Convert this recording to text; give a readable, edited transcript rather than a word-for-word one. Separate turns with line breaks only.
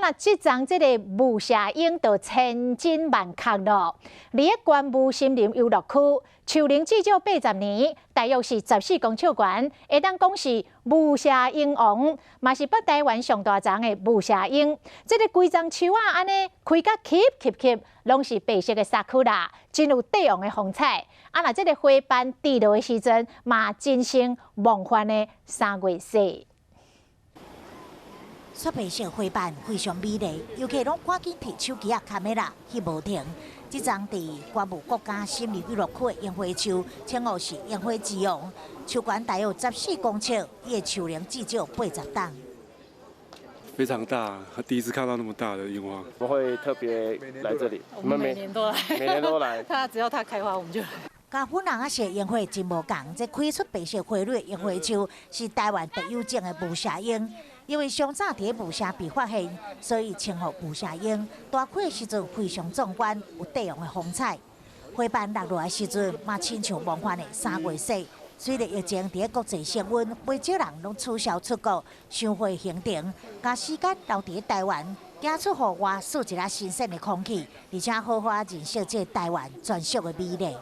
若這叢這个霧社櫻就千真萬確咯。佇个觀霧森林遊樂區，樹齡至少80年，大約是14公尺懸，會當講是霧社櫻王，嘛是北台灣上大叢的霧社櫻。這个規叢樹仔按呢開甲合合合，攏是白色的沙庫啦，真有帝王的風采。啊，若這个花瓣跌落的時陣，嘛真像夢幻的三月雪。
雪白色花瓣非常美麗，遊客攏趕緊提手機仔卡麥拉翕無停。這叢佇觀霧國家森林遊樂區的櫻花樹，稱呼是櫻花之王，樹冠大約14公尺，伊的樹齡至少80冬。
非常大，第一次看到那麼大的櫻花。
我會特別來這裡，
我們每年都來，
每年都來。
它只要它開花，我們就來。
佮粉紅仔色櫻花真無仝，這開出白色花蕊的櫻花樹是台灣特有種的霧社櫻，因為上早佇霧社被發現，所以稱呼霧社櫻。大開的時陣非常壯觀，有帝王的風采。花瓣落落來時陣，嘛親像夢幻的三月雪。隨著疫情佇國際升溫，袂少人攏取消出國、賞花行程，共時間留佇台灣，行出戶外，吸一下新鮮的空氣，而且好好認識這台灣專屬的美麗。